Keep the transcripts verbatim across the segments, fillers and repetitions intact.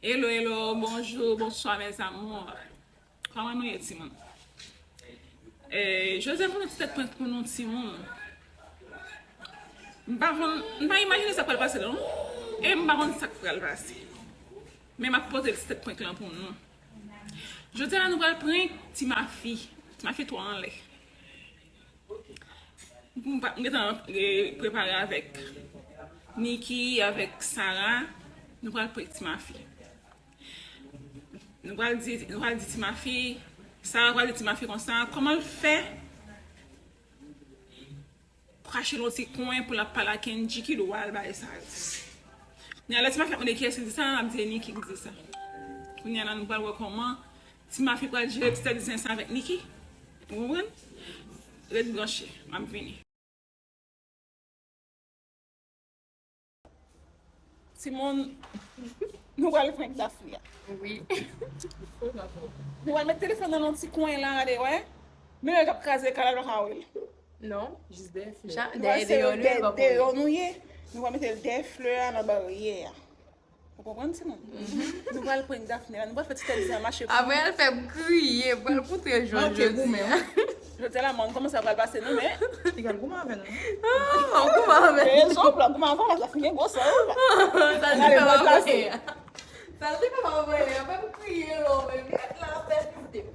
Hello, hello, bonjou, bonswa, mes amours. Kòman nou ye, timoun? Eh, jodi a, m fè yon ti tèt prank pou nou, timoun. M pa konn, m pa imajine sa k pral pase, non. E m pa konn sa k pral pase. Men m ap pote ti tèt prank lan pou nou. Jodi a, nou pral prank Ti Mafi. Ti Mafi twò anlè. M pa, m gentan, eh, prepare avèk Niki, avèk Sarah. Nou pral prank Ti Mafi. Nou pral di, nou pral di Ti Mafi, Sarah pral di Ti Mafi konsa, kòman l fè krache nan yon ti kwen pou l ap pale a Kendji ki dwa l bay sa l di. Kounye a, lè Ti Mafi ap mande kiyès ki di sa, l ap di e Niki ki di sa. Kounye a la, nou pral wè kòman Ti Mafi pral jere ti tèt zen sa avèk Niki. Ou konprann? Ret branche, m ap vini. Timoun, nou pral prank Daphné a. Wi. Nou pral met telefòn nan yon ti kwen la, gade, wè. Men lè l ap kraze kay la, l pa ka wè l. Non, jis dèyè flè a. Nou pral dèyè, sere dèyè, dèyè, dèyè nou ye. Nou pral mete l dèyè flè a nan baryè a. Ou konprann, timoun? Nou pral prank Daphné la, nou pral fè ti tèt zen an mache pou nou. Apre, l fè m kriye, m pral kontre Jojo. Manke goumen, wi. Jodi a la, mòn, kòman sa pral pase nou, men. Li pral goumen avè nou. Ah, w goumen avè nou. Rezon, w pral goumen avè w, la, sa fin gen gwo san, wi. Sa l te fè m apre. Sa l te fè m apre, apre m kriye, lò, men, gad la, ap pèsiste m.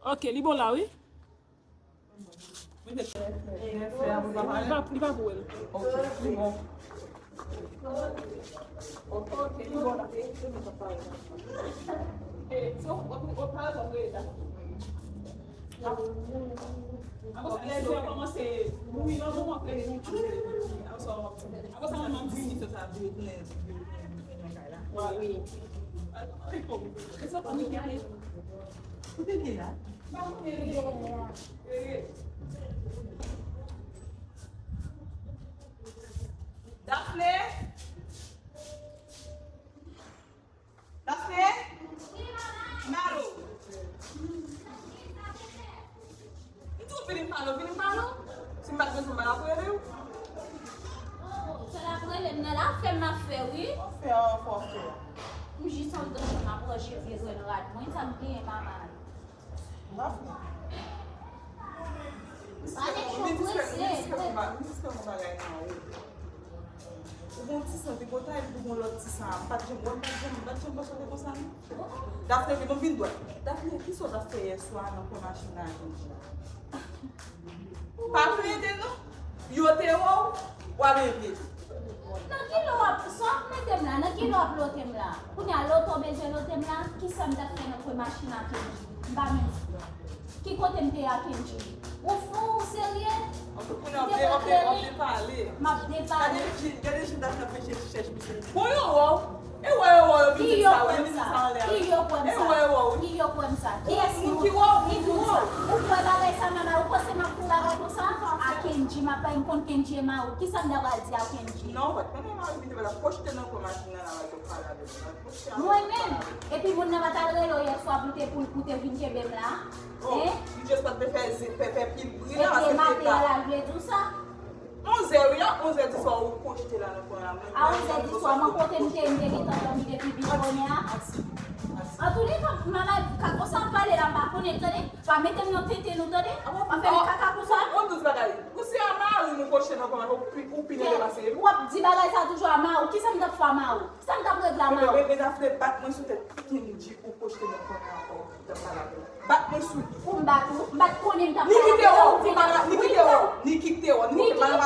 Ok, li bon la, wi. Li pa, li pa pou wè l. Ok, li bon. Ok, li bon la. Apre sa, lè di a kòmanse bouyi nan moman ke li. Apre sa, manman di, wi. Kote l ye la? Daphné? Daphné? Malo. M di w vini malo, vini malo. Si m pa t bezwen m pa t ap rele w. Oh, oh, se l ap rele m nan, l ap fè m ap fè, wi. Fè a, fò fè a. M jis anndan chanm ap ranje vye grenn rad mwen, sa m genyen, manman. Daphné. Pale cho prese. M di w yon bagay nan ou. Ou gon ti san tripotay, epi ou gon lòt ti san. M pa t janm wè, m pa t janm, m pa t janm panse w te konsa, non. Daphné, vin, vin dwat. Daphné, kisa w t ap fè yè swa nan kwen machin nan? Pa plede, non. Yo te wè w, w ap envye. Nan ki lè w ap, sa w ap mete m la? Nan ki lè w ap lote m la? Kounye a, lote w bezwen lote m la? Kisa m t ap fè nan kwen machin nan, Kendji? M pa menm sou. Ki kote m te a, Kendji? Ou fou, ou serye? Ou te pa kreye? M ap depale. Gade Jin, gade Jin t ap fè chèch, chèch misye. Bon, yo wè w. E wè yo wè yo vin di sa, wi, vin di sa anlè a. Ki yo kwè m sa? E wè yo wè w, wi. Ki yo kwè m sa? Kiyès ki wè w? Ki di w sa? Ou kwè bagay sa, mama? Ou panse m ap fè yon bagay konsa? A Kendji, m ap bay m konn Kendji e mari w. Kisa m ta pral di a Kendji? Non, ou pa t konnen mari w ki te pral ap pwofite nan kwen machin nan la, l ap pale avè w. Mwen menm? Epi moun nan pa t al rele w yè swa pou te, pou, pou te vin kenbe m la? Hein? Li just pa t vle fè, fè, fè pil bri la, paske l te ta. Epi maten an la, l vle di w sa? Onzè, wi, a onzè di swa ou pwofite la nan kwen an. A onzè di swa, mwen kote m te, m te gentan dòmi depi byen bonè a. Antouleka, manman, ka konsa ap pale la, m pa konnen, tande. Pa mete m nan tenten nou, tande. Pa fè m kaka konsa. Yon douz bagay. Ou se a mari m ou koche nan kwen an, ou pi, ou pi nève pase m. W ap di bagay sa toujou a mari w. Kisa m t ap fè a mari w? Sa m t ap regle a mari w? Bebe, Daphné bat mwen sou tèt. Kendji ou koche nan kwen an ankò. Bat mwen sou li. Pou m bat ou? M pa t konnen m t ap pale avè w. Niki te wè w, Niki te wè w, Niki te wè w, Niki te wè w.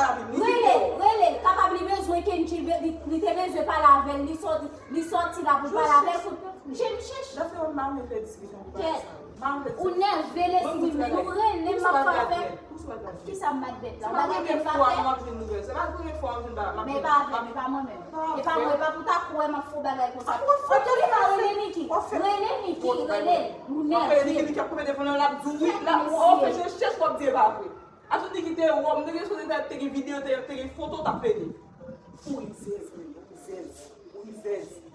Rele, rele l. Kapab li bezwen Kendji, li, li te bezwen pale avè l, li sòti, li sòti la pou l pale avè l. Kout, je m chèch. Daphné, mwen pa renmen fè diskisyon pou bagay sa. Ou nève lespri m, men ou rele m, m ap fè avè. Kisa m bat bèt la? Ou pa gen bèt la fè? Men e pa avè m, e pa mwen menm. E pa mwen, e pa pou ta kwè m ap fè yon bagay konsa. Antouleka, rele Niki. Rele Niki, rele l. Ou nève. Niki, Niki ap koupe telefòn nan, l ap di w wi, l ap, w ap fè je chèch, w ap di e pa vre. Atou Niki te wè w, m te gen sou te gen videyo, te, te gen foto, w t ap pede. Ou rizèz, men, ou rizèz, ou rizèz.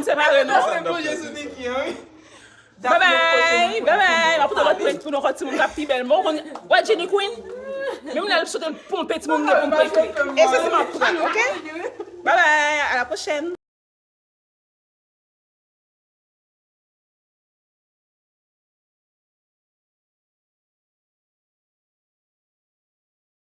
moun separe, non? Sa m t ap fè. Bye bye, bye bye. M ap pote lòt prank pou nou, kòm timoun k ap pi bèl. Mwen, w konn, wè Jenny Queen? Menm lè l sot, l ponpe timoun gen pou m prank li. E se si m ap prank, ok? Bye bye, à la prochaine.